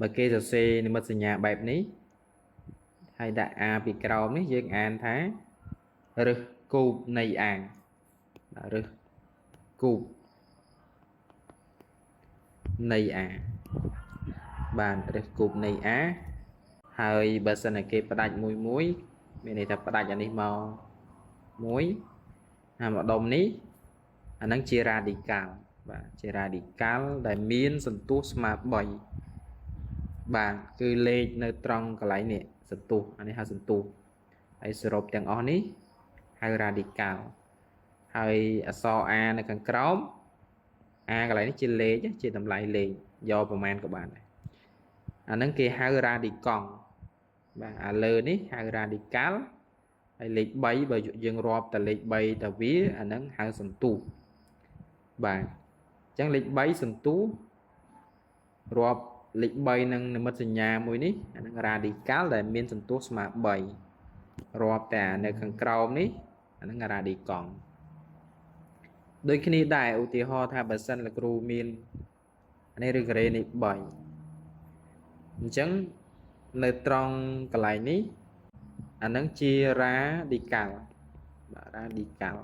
បើគេសរសេរនិមិត្តសញ្ញាបែបនេះហើយដាក់ a ពីក្រោមនេះយើងអានថាឫសគូបនៃ a បាទឫសគូបនៃ a បាទឫសគូបនៃ a ហើយបើសិនតែគេផ្ដាច់មួយមួយមានន័យថាផ្ដាច់អានេះមកមួយហើយម្ដុំនេះអាហ្នឹងជារ៉ាឌីកាល់បាទជារ៉ាឌីកាល់ដែលមានសន្ទុះស្មើ3បាទគឺលេខនៅត្រង់កន្លែងនេះសន្ទុះអានេះហៅសន្ទុះហើយសរុបទាំងអស់នេះហៅរ៉ាឌីកាល់ហើយអក្សរ a នៅខាងក្រោម a កន្លែងនេះជាលេខជាតម្លៃលេខយកប្រមាណក៏បានដែរអាហ្នឹងគេហៅរ៉ាឌីកង់បាទអាលើនេះហៅរ៉ាឌីកាល់ហើយលេខ3បើយើងរាប់តែលេខ3ទៅវាអាហ្នឹងហៅសន្ទុះបាទអញ្ចឹងលេខ3សន្ទុះរាប់លេខ3នឹងនិមិត្តសញ្ញាមួយនេះអាហ្នឹងរ៉ាឌីកាល់ដែលមានសន្ទុះស្មើ3រាប់តែនៅខាងក្រោមនេះអាហ្នឹងរ៉ាឌីកង់ដូចគ្នាដែរឧទាហរណ៍ថាបើសិនលោកគ្រូមានអានេះឬការ៉េនេះ3អញ្ចឹងនៅត្រង់កន្លែងនេះអាហ្នឹងជារ៉ាឌីកាល់បាទរ៉ាឌីកាល់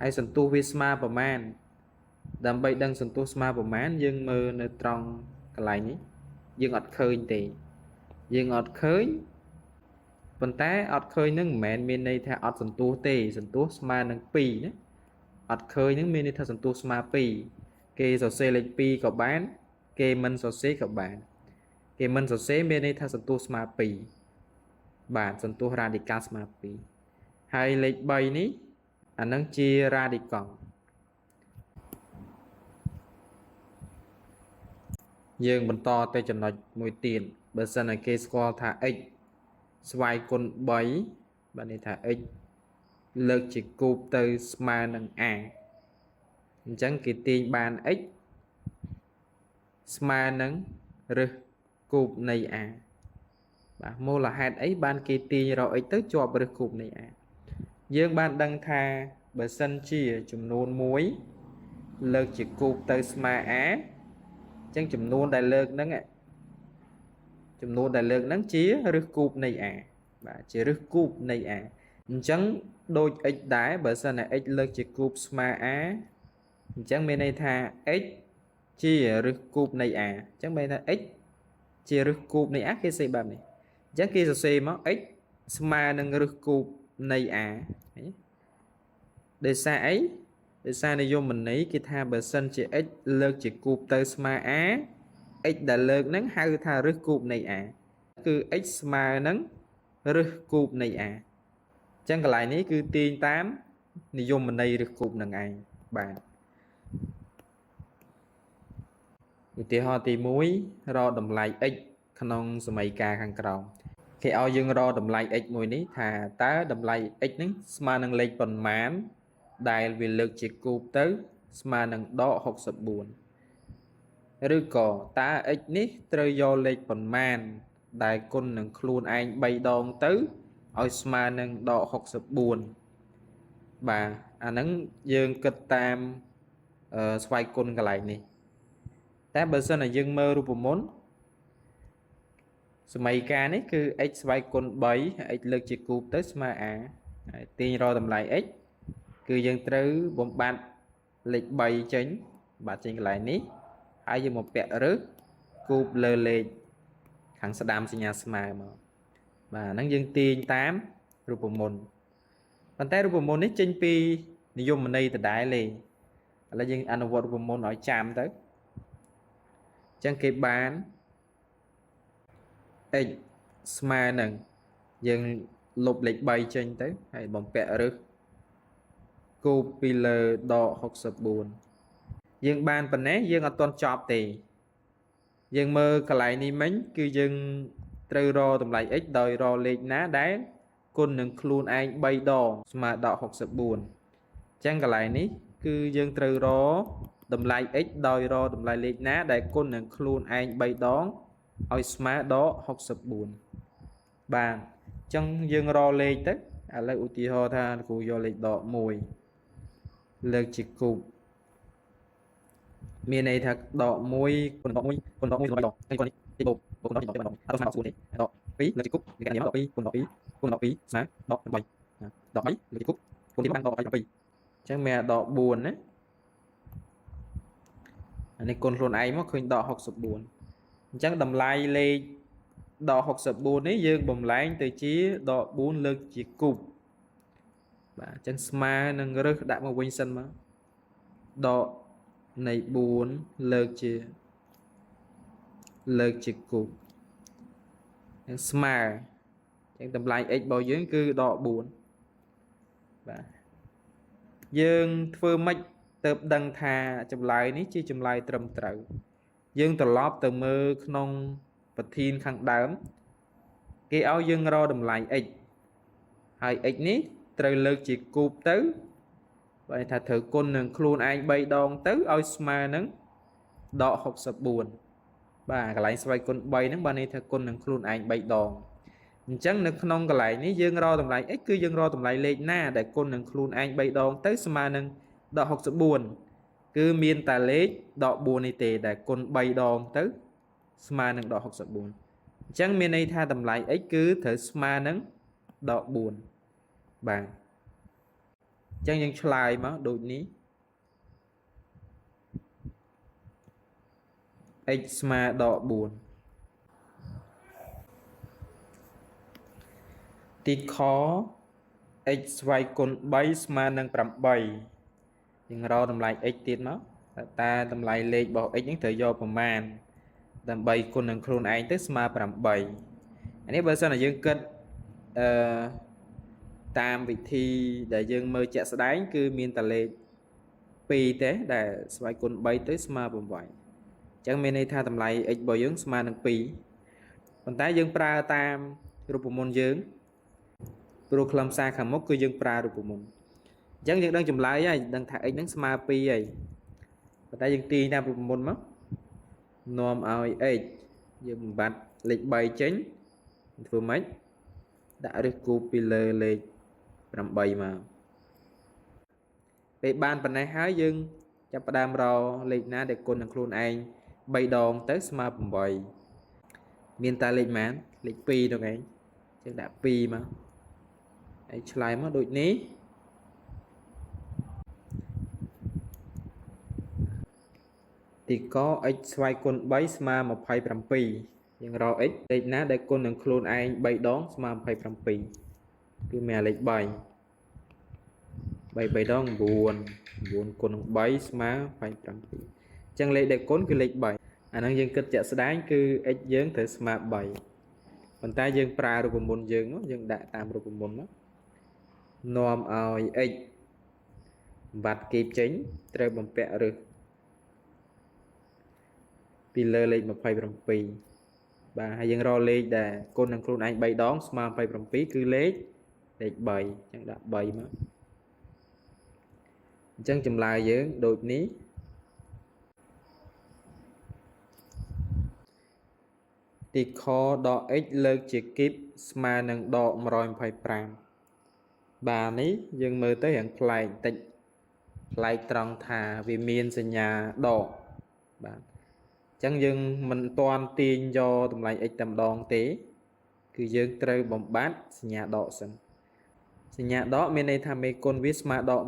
ហើយសន្ទុះវាស្មើប្រមាណដើម្បីដឹងសន្ទុះស្មើប្រមាណយើងមើលនៅត្រង់កន្លែងនេះយើងអត់ឃើញទេយើងអត់ឃើញប៉ុន្តែអត់ឃើញនឹងមិនមែនមានន័យថាអត់សន្ទុះទេសន្ទុះស្មើនឹង2ណាអត់ឃើញនឹងមានន័យថាសន្ទុះស្មើ2គេសរសេរលេខ2ក៏បានគេមិនសរសេរក៏បានគេមិនសរសេរមានន័យថាសន្ទុះស្មើ2បាទសន្ទុះរ៉ាឌីកាល់ស្មើ2ហើយលេខ3នេះអានឹងជារ៉ាឌីកង់យើងបន្តទៅចំណុចមួយទៀតបើសិនតែគេស្គាល់ថា x ស្វ័យគុណ3បាទន័យថា x លើកជាគូបទៅស្មើនឹង a អញ្ចឹងគេទាញបាន x ស្មើនឹងឫសគូបនៃ a បាទមូលហេតុអីបានគេទាញរក x ទៅជាប់ឫសគូបនៃ a យើងបានដឹងថាបើសិនជាចំនួន1លើកជាគូបទៅស្មើ a អញ្ចឹងចំនួនដែលលើកហ្នឹងចំនួនដែលលើកហ្នឹងជាឫសគូបនៃ a បាទជាឫសគូបនៃ a អញ្ចឹងដូច x ដែរបើសិនតែ x លើកជាគូបស្មើ a អញ្ចឹងមានន័យថា x ជាឫសគូបនៃ a អញ្ចឹងមានន័យថា x ជាឫសគូបនៃ a គេសេបែបនេះអញ្ចឹងគេសរសេរមក x ស្មើនឹងឫសគូបនៃ a ដោយសារអីដោយសារនិយមន័យគេថាបើសិនជា x លើកជាគូបទៅស្មើ a x ដែលលើកហ្នឹងហៅថាឫសគូបនៃ a គឺ x ស្មើនឹងឫសគូបនៃ a អញ្ចឹងកន្លែងនេះគឺទាញតាមនិយមន័យឫសគូបនឹងឯងបាទឧទាហរណ៍ទី1រកតម្លៃ x ក្នុងសមីការខាងក្រោមគេឲ្យយើងរកតម្លៃ x មួយនេះថាតើតម្លៃ x ហ្នឹងស្មើនឹងលេខប៉ុន្មានដែលវាលើកជាគូបទៅស្មើនឹងដក64ឬក៏តើ x នេះត្រូវយកលេខប៉ុន្មានដែលគុណនឹងខ្លួនឯង3ដងទៅឲ្យស្មើនឹងដក64បាទអាហ្នឹងយើងគិតតាមស្វ័យគុណកន្លែងនេះតែបើសិនតែយើងមើលរូបមន្តសមីការនេះគឺ x ស្វ័យគុណ3 x លើកជាគូបទៅស្មើ a ហើយទាញរកតម្លៃ x គឺយើងត្រូវបំបត្តិលេខ3ចេញបាទចេញកន្លែងនេះហើយយើងមកពាក់ឫសគូបលើលេខខាងស្ដាំសញ្ញាស្មើមកបាទហ្នឹងយើងទាញតាមរូបមន្តប៉ុន្តែរូបមន្តនេះចេញពីនិយមន័យដដែលទេឥឡូវយើងអនុវត្តរូបមន្តឲ្យចាំទៅអញ្ចឹងគេបាន x ស្មើនឹងយើងលុបលេខ3ចេញទៅហើយបំពាក់ឫសគូបពីលើដក64យើងបានប៉ុណ្ណេះយើងអត់ទាន់ចប់ទេយើងមើលកន្លែងនេះមិញគឺយើងត្រូវរកតម្លៃ x ដោយរកលេខណាដែលគុណនឹងខ្លួនឯង3ដងស្មើដក64អញ្ចឹងកន្លែងនេះគឺយើងត្រូវរកតម្លៃ x ដោយរកតម្លៃលេខណាដែលគុណនឹងខ្លួនឯង3ដងឲ្យស្មើដក64បាទអញ្ចឹងយើងរកលេខទៅឥឡូវឧទាហរណ៍ថាគ្រូយកលេខដក1លើកជាគូប មានន័យថាដក1គុណដក1គុណដក1ស្មើ3ដងហើយគុណនេះទីបូកបូកគុណដកទីដក3ដងអត់ស្មើដក4ទេដក2លើកជាគប់វាកណនាមកដក2គុណដក2គុណដក2ស្មើដក8ដក3លើកជាគប់គុណទីបានដក7អញ្ចឹងមានដក4ណាអានេះគុណខ្លួនឯងមកឃើញដក64អញ្ចឹងតម្លៃលេខដក64នេះយើងបំលែងទៅជាដក4លើកជាគូបបាទអញ្ចឹងស្មើនឹងរឹសដាក់មកវិញសិនមកដកនៃ4លើកជាគូបនឹងស្មើអញ្ចឹងតម្លៃ x របស់យើងគឺដក4បាទយើងធ្វើម៉េចទៅដឹងថាចម្លើយនេះជាចម្លើយត្រឹមត្រូវយើងត្រឡប់ទៅមើលក្នុងប្រធានខាងដើមគេឲ្យយើងរកតម្លៃ x ហើយ x នេះត្រូវលើកជាគូបទៅបើថាត្រូវគុណនឹងខ្លួនឯង3ដងទៅឲ្យស្មើនឹងដក64បាទកន្លែងស្វ័យគុណ3ហ្នឹងបានន័យថាគុណនឹងខ្លួនឯង3ដងអញ្ចឹងនៅក្នុងកន្លែងនេះយើងរកតម្លៃ x គឺយើងរកតម្លៃលេខណាដែលគុណនឹងខ្លួនឯង3ដងទៅស្មើនឹងដក64គឺមានតែលេខដក4នេះទេដែលគុណ3ដងទៅស្មើនឹងដក64អញ្ចឹងមានន័យថាតម្លៃ x គឺត្រូវស្មើនឹងដក4បាទអញ្ចឹងយើងឆ្លើយមកដូចនេះ x ស្មើដក4ទីខ x ស្វ័យគុណ3ស្មើនឹង8យើងរកតម្លៃ x ទៀតមកតើតម្លៃលេខរបស់ x ហ្នឹងត្រូវយកប្រមាណដើម្បីគុណនឹងខ្លួនឯងទៅស្មើ8អានេះបើសិនជាយើងគិតអឺតាមវិធីដែលយើងមើលជាក់ស្ដែងគឺមានតែលេខ2ទេដែលស្វ័យគុណ3ទៅស្មើ8អញ្ចឹងមានន័យថាតម្លៃ x របស់យើងស្មើនឹង2ប៉ុន្តែយើងប្រើតាមរូបមន្តយើងព្រោះខ្លឹមសារខាងមុខគឺយើងប្រើរូបមន្តអញ្ចឹងយើងដឹងចម្លើយហើយដឹងថា x ហ្នឹងស្មើ2ហើយប៉ុន្តែយើងទាញតាមរូបមន្តមកនាំឲ្យ x យើងបំបត្តិលេខ3ចេញធ្វើម៉េចដាក់ឫសគូពីលើលេខ8មកពេលបានប៉ុណ្ណេះហើយយើងចាប់ផ្ដើមរកលេខណាដែលគុណនឹងខ្លួនឯង3ដងទៅស្មើ8មានតែលេខប៉ុន្មានលេខ2នោះឯងចឹងដាក់2មកហើយឆ្លើយមកដូចនេះទីក x ស្វ័យគុណ3ស្មើ27យើងរក x លេខណាដែលគុណនឹងខ្លួនឯង3ដងស្មើ27គឺមានលេខ3 3 3ដង9 9គុណនឹង3ស្មើ27អញ្ចឹងលេខដែលគុណគឺលេខ3អាហ្នឹងយើងគិតជាក់ស្ដែងគឺ x យើងត្រូវស្មើ3ប៉ុន្តែយើងប្រើរូបមន្តយើងមកយើងដាក់តាមរូបមន្តមកនាំឲ្យ x បាត់គីបចេញត្រូវបំពាក់រឹសពីលើលេខ27បាទហើយយើងរកលេខដែលគុណនឹងខ្លួនឯង3ដងស្មើ27គឺលេខ3អញ្ចឹងដាក់3មកអញ្ចឹងចម្លើយយើងដូចនេះទីខដក x លើកជាគីបស្មើនឹងដក125បាទនេះយើងមើលទៅរាងប្លែកតិចប្លែកត្រង់ថាវាមានសញ្ញាដកបាទអញ្ចឹងយើងមិនទាន់ទាញយកតម្លៃ x តែម្ដងទេគឺយើងត្រូវបំបត្តិសញ្ញាដកសិនសញ្ញាដកមានន័យថាមេគុណវាស្មើដក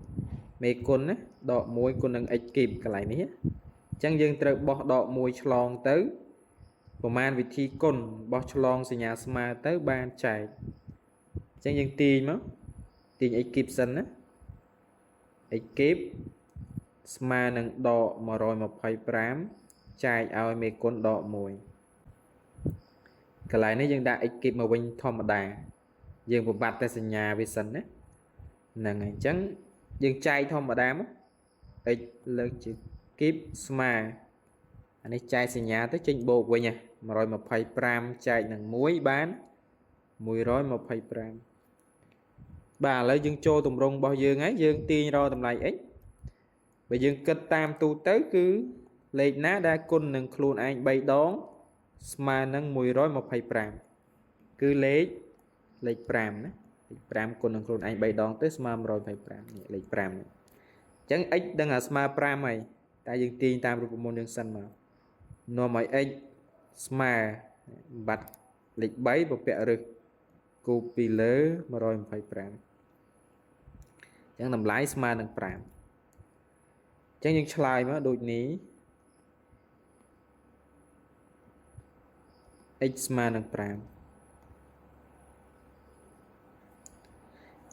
1មេគុណណាដក1គុណនឹង x គីបកន្លែងនេះអញ្ចឹងយើងត្រូវបោះដក1ឆ្លងទៅប្រមាណវិធីគុណបោះឆ្លងសញ្ញាស្មើទៅបានចែកអញ្ចឹងយើងទាញមកទាញ x គីបសិនណា x គីបស្មើនឹងដក125ចែកឲ្យមេគុណដក1កន្លែងនេះយើងដាក់ x គីបមកវិញធម្មតាយើងបំបត្តិតែសញ្ញាវាសិនណាហ្នឹងហើយអញ្ចឹងយើងចែកធម្មតាមក x លើកជាគីបស្មើអានេះចែកសញ្ញាទៅចេញបូកវិញ125ចែកនឹង1បាន125បាទឥឡូវយើងចូលទម្រង់របស់យើងហើយយើងទាញរកតម្លៃ x បើយើងគិតតាមទូទៅគឺលេខណាដែលគុណនឹងខ្លួនឯង3ដងស្មើនឹង125គឺលេខ5ណាលេខ5គុណនឹងខ្លួនឯង3ដងទៅស្មើ125នេះលេខ5នេះអញ្ចឹង x ដឹងថាស្មើ5ហើយ តែយើងទាញតាមរូបមន្តយើងសិនមកនាំឲ្យ x ស្មើបាត់លេខ3ពពករឹសគូបពីលើ125អញ្ចឹងតម្លៃស្មើនឹង5អញ្ចឹងយើងឆ្លើយមកដូចនេះ x ស្មើនឹង5អញ្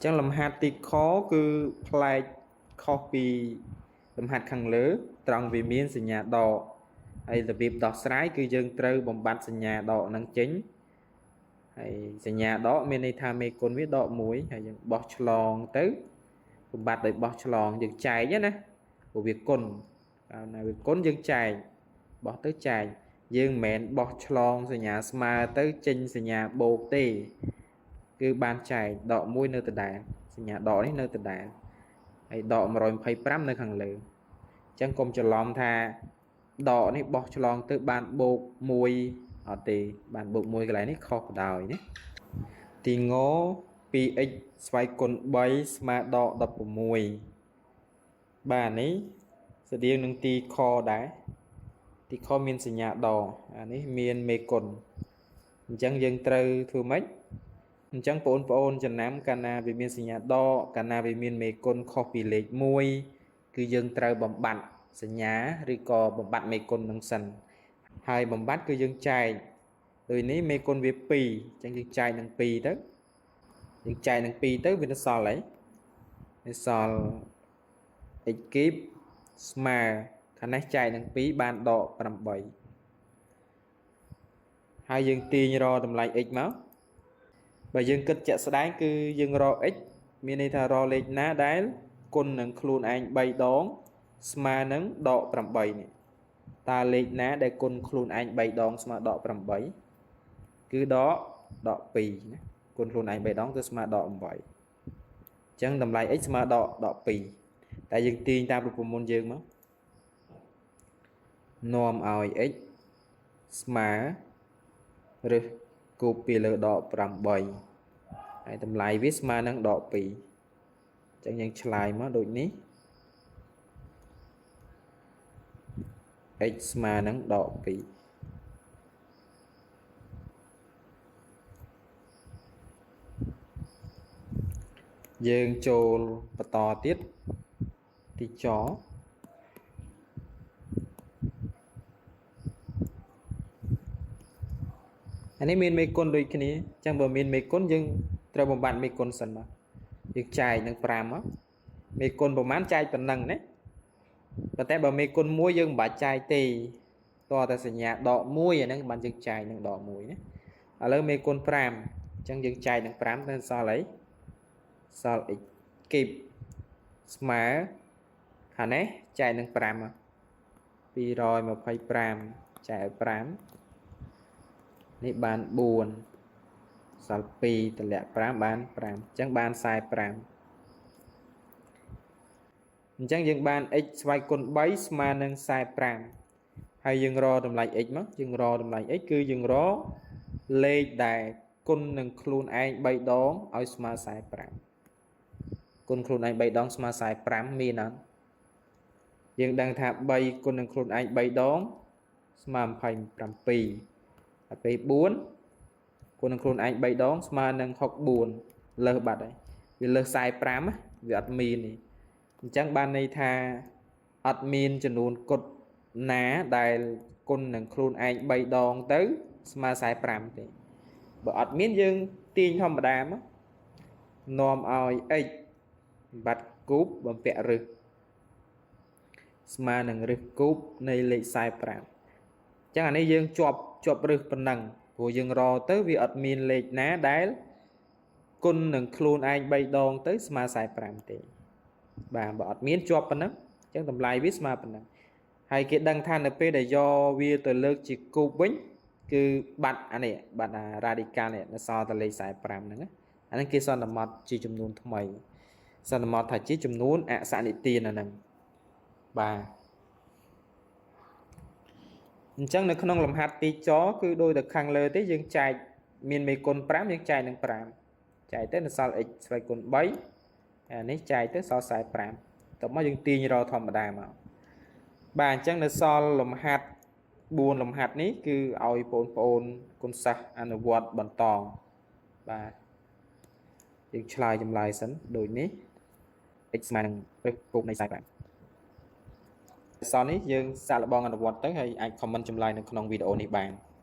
ចឹងលំហាត់ទីខគឺប្លែកខុសពីលំហាត់ខាងលើត្រង់វាមានសញ្ញាដកហើយរបៀបដោះស្រាយគឺយើងត្រូវបំបត្តិសញ្ញាដកនឹងចេញហើយសញ្ញាដកមានន័យថាមេគុណវាដក1ហើយយើងបោះឆ្លងទៅបំបត្តិដោយបោះឆ្លងយើងចែកណាព្រោះវាគុណកាលណាវាគុណយើងចែកបោះទៅចែកយើងមិនមែនបោះឆ្លងសញ្ញាស្មើទៅចេញសញ្ញាបូកទេគឺបានចែកដក1នៅដដែលសញ្ញាដកនេះនៅដដែលហើយដក125នៅខាងលើអញ្ចឹងកុំច្រឡំថាដកនេះបោះឆ្លងទៅបានបូក1អត់ទេបានបូក1កន្លែងនេះខុសបណ្ដោយណាទីង 2x ស្វ័យគុណ3ស្មើដក16បាទនេះស្តៀងនឹងទីខដែរទីខមានសញ្ញាដកអានេះមានមេគុណអញ្ចឹងយើងត្រូវធ្វើម៉េចអញ្ចឹងបងប្អូនចំណាំកាលណាវាមានសញ្ញាដកកាលណាវាមានមេគុណខុសពីលេខ1គឺយើងត្រូវបំបត្តិសញ្ញាឬក៏បំបត្តិមេគុណនឹងសិនហើយបំបត្តិគឺយើងចែកដូចនេះមេគុណវា2អញ្ចឹងយើងចែកនឹង2ទៅយើងចែកនឹង2ទៅវានៅសល់អីនៅសល់ x គីបស្មើខាងនេះចែកនឹង2បានដក8ហើយយើងទាញរកតម្លៃ x មកបើយើងគិតជាក់ស្ដែងគឺយើងរក x មានន័យថារកលេខណាដែលគុណនឹងខ្លួនឯង3ដងស្មើនឹងដក8នេះតើលេខណាដែលគុណខ្លួនឯង3ដងស្មើដក8គឺដក2ណាគុណខ្លួនឯង3ដងគឺស្មើដក8អញ្ចឹងតម្លៃ x ស្មើដក2តែយើងទាញតាមរូបមន្តយើងមកនាំឲ្យ x ស្មើឬគូបពីលើដក8ហើយតម្លៃវាស្មើនឹងដក2អញ្ចឹងយើងឆ្លើយមកដូចនេះ x ស្មើនឹងដក2យើងចូលបន្តទៀតទីចអានេះមានមេគុណដូចគ្នាអញ្ចឹងបើមានមេគុណយើងត្រូវបំបត្តិមេគុណសិនមកយើងចែកនឹង5មកមេគុណប្រហែលចែកប៉ុណ្ណឹងណាប៉ុន្តែបើមេគុណ1យើងមិនបាច់ចែកទេតើតែសញ្ញាដក1អាហ្នឹងបានយើងចែកនឹងដក1ណាឥឡូវមេគុណ5អញ្ចឹងយើងចែកនឹង5ទៅសល់អីសល់ x គីបស្មើខាងនេះចែកនឹង5 225ចែកឲ្យ5នេះបាន4សល់2តម្លាក់5បាន5អញ្ចឹងបាន45អញ្ចឹងយើងបាន x ស្វ័យគុណ3ស្មើនឹង45ហើយយើងរកតម្លៃ x មកយើងរកតម្លៃ x គឺយើងរកលេខដែលគុណនឹងខ្លួនឯង3ដងឲ្យស្មើ45គុណខ្លួនឯង3ដងស្មើ45មានអត់យើងដឹងថា3គុណនឹងខ្លួនឯង3ដងស្មើ27ហើយពេល4គុណនឹងខ្លួនឯង3ដងស្មើនឹង64លើសបាត់ហើយវាលើស45វាអត់មានទេអញ្ចឹងបានន័យថាអត់មានចំនួនគត់ណាដែលគុណនឹងខ្លួនឯង3ដងទៅស្មើ45ទេបើអត់មានយើងទាញធម្មតាមកនាំឲ្យ x បាត់គូបបំពាក់រឹសស្មើនឹងរឹសគូបនៃលេខ45អញ្ចឹងអានេះយើងជាប់រឹសប៉ុណ្ណឹងព្រោះយើងរកទៅវាអត់មានលេខណាដែលគុណនឹងខ្លួនឯង3ដងទៅស្មើ45ទេបាទបើអត់មានជាប់ប៉ុណ្ណឹងអញ្ចឹងតម្លៃវាស្មើប៉ុណ្ណឹងហើយគេដឹងថានៅពេលដែលយកវាទៅលើកជាគូបវិញគឺបាត់អានេះបាត់អា radical នេះនៅសល់តែលេខ45ហ្នឹងអាហ្នឹងគេសន្មត់ជាចំនួនថ្មីសន្មត់ថាជាចំនួនអសនិទានអាហ្នឹងបាទអញ្ចឹងនៅក្នុងលំហាត់ទីចគឺដូចតែខាងលើទេយើងចែកមានមេគុណ5យើងចែកនឹង5ចែកទៅនៅសល់ x ស្វ័យគុណ3អានេះចែកទៅសល់45តោះមកយើងទាញរកធម្មតាមក បាទអញ្ចឹងនៅសល់លំហាត់4លំហាត់នេះគឺឲ្យបងប្អូនគុណសិស្សអនុវត្តបន្តបាទយើងឆ្លើយចម្លើយសិនដូចនេះ x ស្មើនឹងឫសគូបនៃ45សល់នេះយើងសាកល្បងអនុវត្តទៅហើយអាច comment ចម្លើយនៅក្នុងវីដេអូនេះបាន។